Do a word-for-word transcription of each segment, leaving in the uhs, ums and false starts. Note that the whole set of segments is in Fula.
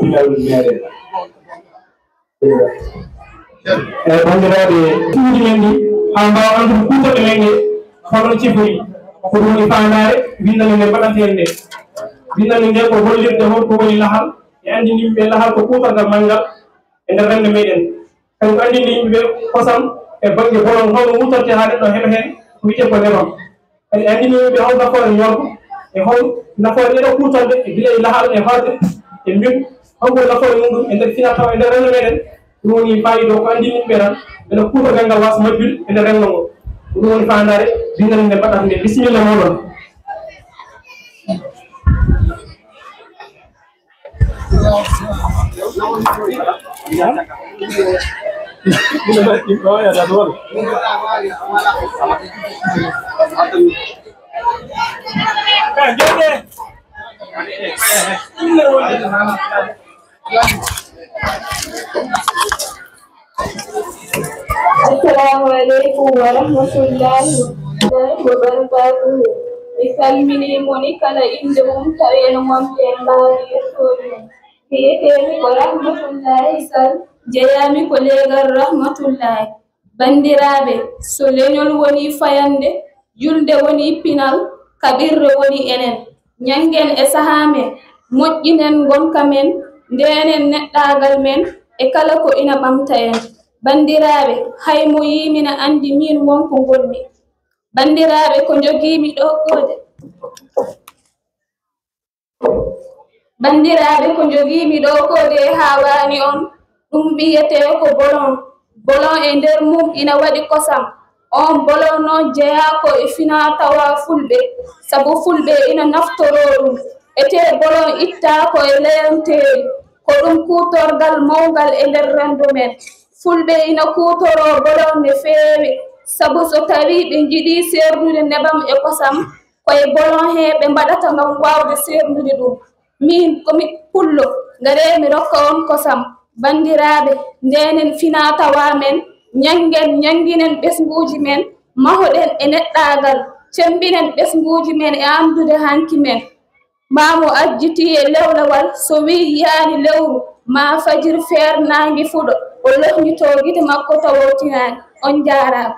pinal meɗen. E banndiraaɓe, suuji men ɗi, haa mbaawa anndude kuutorɗe men ɗe, hono cifori, ko ɗum woni faandaare winndannde nde mbaɗata heen nde. Winndannde nde ko hollirde hol ko woni lahal, e anndinde yimɓe lahal ko kuutorgal manngal e nder renndo meɗen. Kadi ko anndinde yimɓe ɓe kosam e bannge bolon, holno wuttorte haa neɗɗo heɓa heen ko wiyetee ko nebam. Kadi anndini yimɓe hol nafoore ñorko e hol nafoore ɗeɗo kuutorɗe e gila e lahal e hoorde e mbir, hol ngol nafoore mum ɗum e nder fina tawa e nder renndo meɗen. Ɗum woni faayiida o ko anndini yimɓe tan ɓeɗo kuutorgal ngal waasa majjude e nder renndo ngo. Ko ɗum woni faandaare binndannde nde mbaɗata nde. Bisimilla mooɗon. Assalamu aleykum wa rahmatullahi wa barakatuhu. Mi salmini moni kala innde mum tawi eno momte e mbaadi yettoode mum. Mbiyetee-mi ko Rahmatullahi Sal, jeyaa-mi ko leegal Rahmatullahi. Banndiraaɓe, so leñol wonii fayannde, julde wonii pinal, kaɓirɗe woni enen. Ñanngen e sahaa men, moƴƴinen ngonka men, ndeenen neɗɗaagal men e kala ko ina ɓamta en. Banndiraaɓe, hay mo yii mi na anndi miin won ko ngon-mi. Banndiraaɓe, ko njogii-mi ɗoo koo de. Banndiraaɓe, ko njogii-mi ɗoo koo de haawaani on, ɗum wiyetee ko bolon. Bolon e nder mum ina waɗi kosam. Oon bolon noon jeyaa ko e finaa-tawaa fulɓe, sabu fulɓe ina naftoroo ɗum. Etee bolon ittaa ko e leyanteeri, ko ɗum kuutorgal mawngal e nder renndo men. Fulɓe ina kuutoroo bolon no feewi, sabu so tawii ɓe njiɗii seernude nebam e kosam, ko e bolon hee ɓe mbaɗata ngam waawde seernude ɗum. Miin ko mi pullo, ngaree mi rokka on kosam. Banndiraaɓe, ndeenen finaa-tawaa men, ñanngen, ñannginen ɓesnguuji men, mahoɗen e neɗɗaagal, cemmbinen ɓesnguuji men e anndude hanki men. Maamu ajjitii e lewlawal, so wii yiyaani lewru, maa fajir feer naange fuɗo, o lohnitoo gite makko tawa o tinaani. On njaaraama.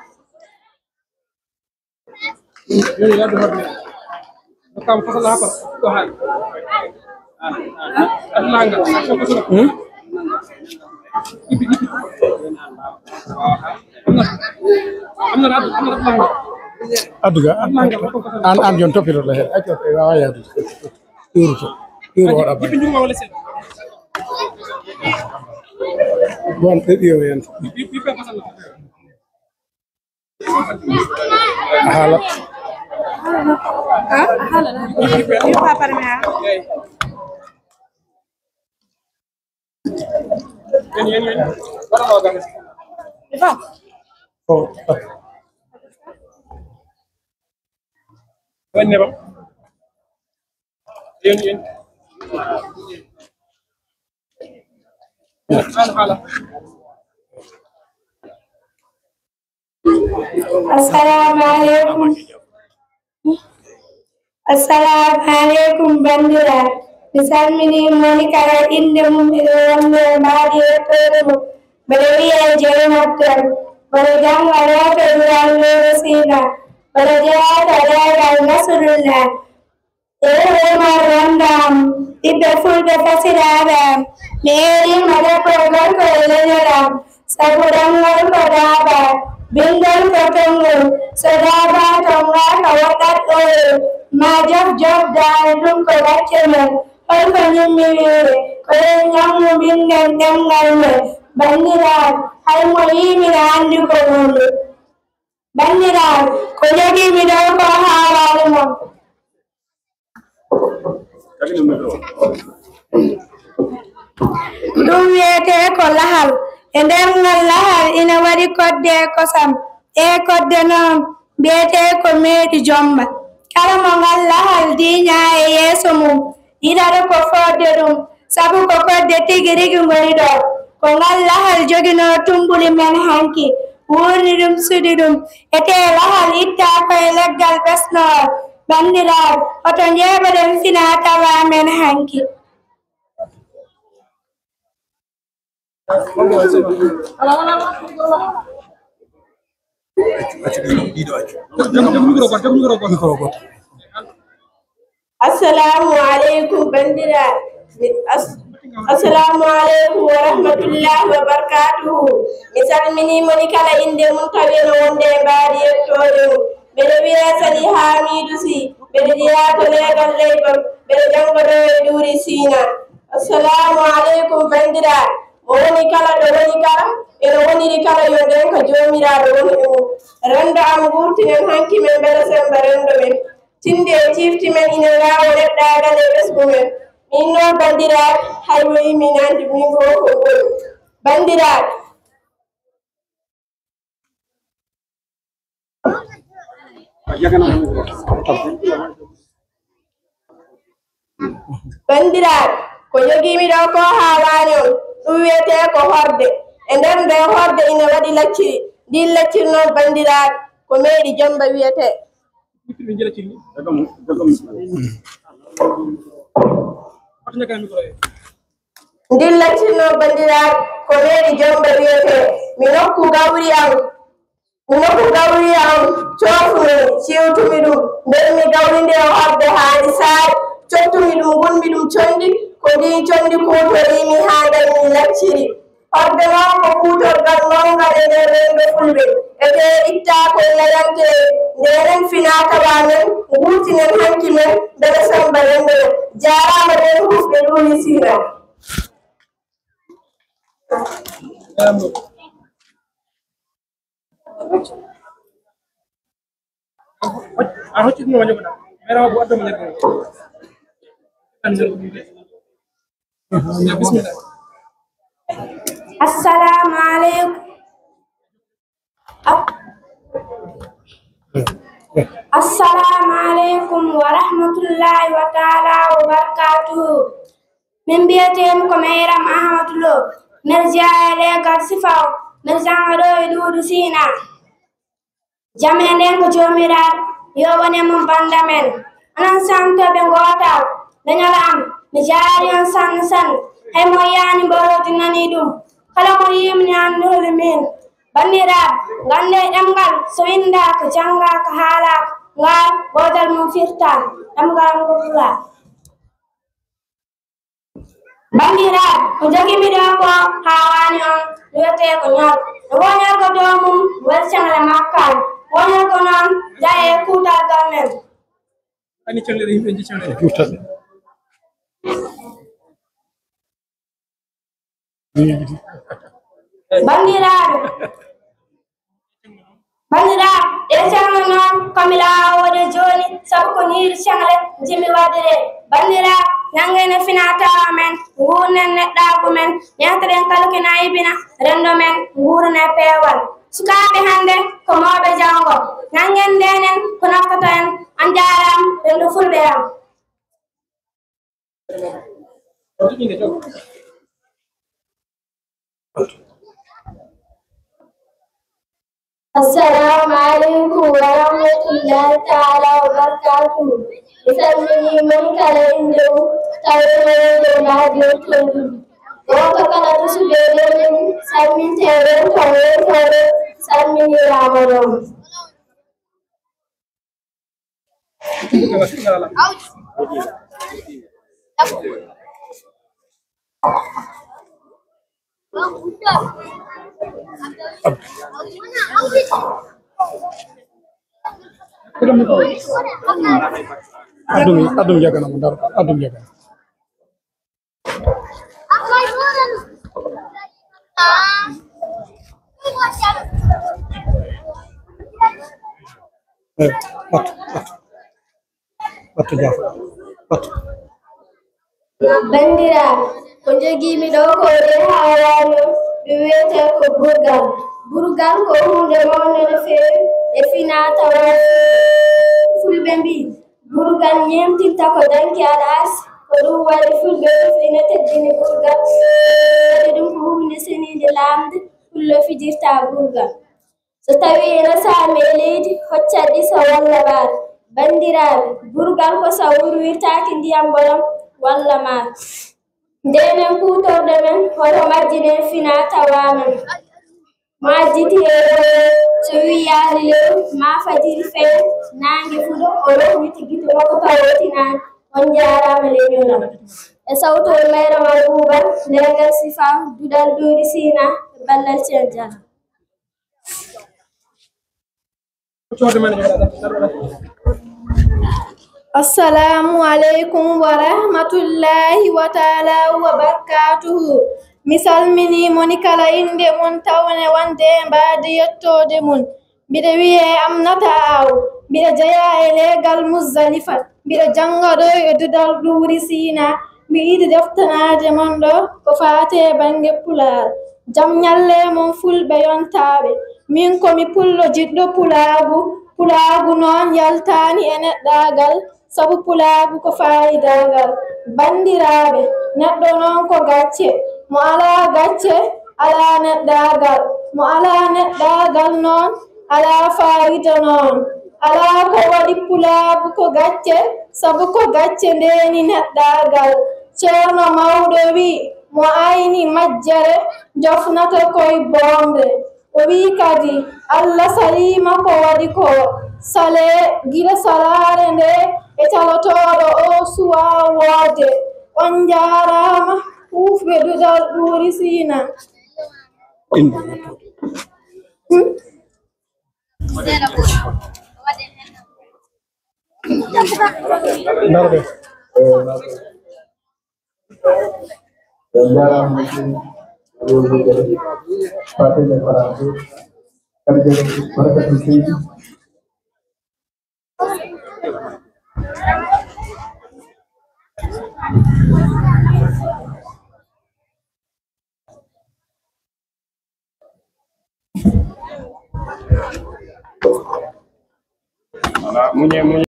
Adduga an an jon toppitoɗo hen acco e wawa yaadude. Ɗuroto ɗuro waɗa ba bon ɓe ɓiyo hen. A haalat. Assalamu aleykum. Assalamu aleykum, banndiraaɓe. Mi salminii moni kala innde mum e ɗo wonde e mbaadi yettoode mum. Mbeɗa wiyee Jeynab Dem. Mbeɗa jannga loope Dural Nuuru Siina. Mbeɗa jeyaa to leegal Nasrullah. Eehey, ma ronndaam ɓiɓɓe fulɓe fasiraaɓe am. Mi eeriima debbo e gorko e leñol am, sabu ɗemngal ko daabaa, binndol ko tonngol. So daabaa tonngaaka, woɗɗat ooyoo, maa jof jof daande, ɗum ko gacce men. Hol ko njiɗmi wiyde? Ko yo en ñammu, mbinden ɗemngal men. Banndiraaɓe, hay mo yii mi na anndi ko woni. Banndiraaɓe, ko njogii-mi ɗoo koo haalaali mon. Ɗum wiyetee ko lahal. E nder ngal lahal ina waɗi kodde e kosam. Ɗee kodde noon mbiyetee ko meeɗi jomma. Kala mo ngal lahal diiñaa e yeeso mum, yiɗata ko fodde ɗum, sabu ko kodde tigi rigi ngoni ɗoo. Ko ngal lahal joginoo tummbuli men hanki, wuurni ɗum, suɗi ɗum. Etee lahal ittaa ko e leggal ɓesnoowal. Banndiraaɓe, hoto njeeɓoɗen finaa-tawaa men hanki. Assalamu aleykum, banndiraaɓe. As-, assalamu aleykum wa rahmatullahi wa barakatuhu. Mi salminii moni kala innde mum tawi ene wonde e mbaadi yettooje mum. Mbeɗa wiyee Sali Haamiidu Si. Mbeɗa jeyaa to leegal Leybol. Mbeɗa janngodoo e Duuri Siina. Assalamu aleykum, banndiraaɓe. Mo woni kala ɗo woni kala, ene woniri kala yo ndeenka Joomiraaɗo won e mum. Renndo am nguurtinen hanki men mbela semmba renndo men. Tinde e ciifti men ina ngaawa neɗɗaagal e ɓesngu men. Min noon, banndiraaɓe, hay mo yimmi nande min ko ko ngoni. Banndiraaɓe. Banndiraaɓe, ko jogiimi ɗo ko haawaani on, ɗum wiyetee ko horde. E nder nde horde ina waɗi lacciri. Ndin lacciri noon, banndiraaɓe, ko meeɗi jomba wiyetee. Ndin lacciri noon, banndiraaɓe, ko meeɗi jomba wiyetee. Mi nokku gawri am. Nokku gawri am coofumi, ciwtumi ɗum. Nden mi gawri nde e horde haandi saare, cottumi ɗum, ngunmi ɗum conndi. Ko ndiin conndi kuutoriimi haa ndañmi lacciri. Horde noon ko kuutorgal mawngal e nder renndo Fulɓe. Etee ittaako e layante, ndenen finaa-tawaa men, nguurtinen hanki men, mbele semmba renndo men. Jaaraama ɓeen fof ɓe ɗuumi siira. Assalamu aleykum. Assalamu aleykum wa rahmatullahi wa taala wa barakatuhu. Min mbiyeteemi ko Meyram Ahmadu Lo. Mbeɗa jeyaa e leegal Sifaw. Mbeɗa jannga ɗo e Duudu Siina. Jam e ndeenka Joomiraaɗo, yo won e mon bannda men. Onon santooɓe ngootal, leñol am, mi jaari on sanne sanne. Hay mo yiyaani mboɗo dinanii ɗum. Kala mo yiimi ne anndi holi min. Banndiraaɓe, nganndee ɗemngal so winndaaka, janngaaka, haalaaka, ngal goodal mum firtaa. Ɗemngal am ko Pulaar. Banndiraaɓe, ko jogiimi ɗo ko haawaani on, wiyetee ko ñor. E woo ñorgo dow mum, waɗi caŋle makkaani. Woo ñorgo noon, jaye kuutal gal men. Ani caŋle ɗe yimɓe nji caŋle ɗe. Juutal ɗe. Banndiraaɓe, banndiraaɓe, ɗee caŋle noon, ko mi laawooɗe jooni, sabu ko ñiiri caŋle njiɗmi waɗde ɗe. Banndiraaɓe, nanngee ne finaa-tawaa men, nguurnen neɗɗaagu men, ñaatoɗen kala ko ina aybina renndo men, nguuren e peewal. Sukaaɓe hannde ko mawɓe janngo. Nanngee ndeenen ko naftata en. On njaaraama, renndo Fulɓe am. Assalamu aleykum wa rahmatullahi taala wa barakatuhu. Mi salminii mon kala innde mum, tawi mo wonde mbaadi on tonɗude. Gooto kala to suɓeede men, salmintee wonto wontoore, salminiraama noon. Addum, addum yagana mo, ndar, addum yagana. Eh, ɓattu, ɓattu. Ɓattu, Jaafa, ɓattu. Banndiraaɓe, ko jogiimi ɗo ko de haawaani, ɗum wiyetee ko burgal. Burgal ko huunde mawnde no feewi e finaa-tawaa. Fulɓe mbii, burgal ñeemtinta ko danki aɗa arsi, ko ɗum waɗi Fulɓe fof ina teddini burgal. Waɗi ɗum ko huunde seniinde laamde, Pullo fijirta burgal. So tawii ina saami e leydi, hoccat ɗi so walla ɓaar. Banndiraaɓe, burgal ko so wurwirtaaki ndiyam ɓolom walla maar. Nde men kuutorɗo men, Hoto majjinen fina tawaama. Majjiti e ɗo, so wiyaali lewru, ma fajiri fee, naange fuɗo, o rowiti gite makko taw o tinaani. On njaaraama leñol am. E sawtol mayre ma buuba, leegal sifa, duɗal ɗuuɗi siina, e ballal Ceerno Jaara. Assalaamu aleykum wa rahmatullaahi wa taalaa wa barakaatuhu. Mi salminii moni kala innde mum, tawne wonde e mbaadi yettoode mum. Mbiɗa wiyee Amnata Aw. Mbiɗa jeyaa e leegal Muzdalifa. Mbiɗa jannga ɗo e duɗal Ɗuuri Siina. Mi yiɗi deftanaade mon ɗo ko faati e bannge Pulaar. Jam ñalle mon Fulɓe yontaaɓe. Min ko mi pullo jiɗɗo pulaagu. Pulaagu noon yaltaani e neɗɗaagal, sabu pulaagu ko faayidaagal. Banndiraaɓe, neɗɗo noon ko gacce. Mo alaa gacce, alaa neɗɗaagal. Mo alaa neɗɗaagal noon, alaa faayida noon. Alaa ko waɗi pulaagu ko gacce, sabu ko gacce ndeeni neɗɗaagal. Ceerno mawɗo wiyi, mo ayni majjere, jofnata koye boomre. O wiyi kadi, Allah saliima ko waɗi ko. Salee, gila salaare nde e calotooɗo o suwaa woodde. On njaaraama, huufɓe duɗal Ɗuuri Siina. Hmm? Ndarde. Ɓe njaaraama no feewi. Fatin e Faransi. Kadi barkatu seydi. Voilà, muñe, muñe.